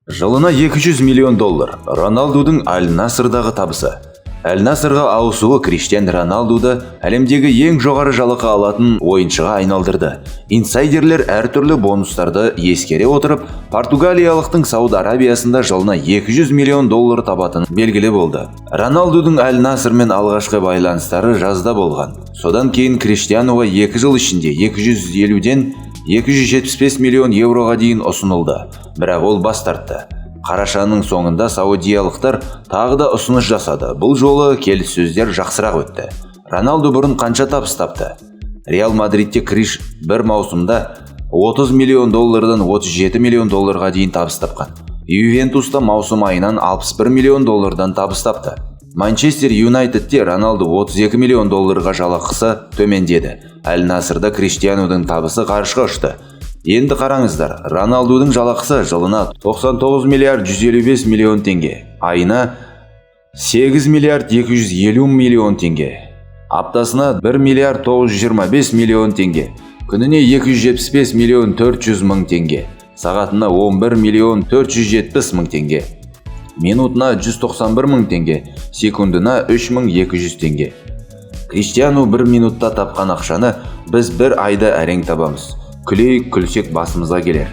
Жылына 200 миллион доллар. Роналдудың Аль-Насрдағы табысы. Аль-Насрға ауысуы Криштиан Роналдуды әлемдегі ең жоғары жалақы алатын ойыншыға айналдырды. Инсайдерлер әртүрлі бонустарды ескере отырып, португалиялықтың Сауд Арабиясында жылына 200 миллион доллар табатыны белгілі болды. Роналдудың Аль-Насрмен алғашқы байланыстары жазда болған. Содан кейін Криштиануға 2 жыл ішінде 250-ден 275 миллион евроға дейін ұсынылды, бірақ ол бас тартты. Қарашаның соңында саудиялықтар тағы да ұсыныс жасады. Бұл жолы келіссөздер жақсырақ өтті. Роналду бұрын қанша табыс тапты? Реал Мадридте Криш бір маусымда 30 миллион доллардан 37 миллион долларға дейін табыс тапқан. Ювентуста маусым айынан 61 миллион доллардан табыс тапты. Манчестер Юнайтедте Роналду 32 миллион долларға жалақысы төмендеді. Әл Насрда Криштианудың табысы ғарышқа ұшты. Енді қараңыздар, Роналдудың жалақысы жылына 99 миллиард 155 миллион теңге, айына 8 миллиард 250 миллион теңге, аптасына 1 миллиард 925 миллион теңге, күніне 275 миллион 400 мың теңге, сағатына 11 миллион 470 мың теңге, минутына 191 мың теңге, секундына 3200 теңге. Криштиану бір минутта тапқан ақшаны біз бір айда әрең табамыз. Күлейік, күлсек, басымызға келер.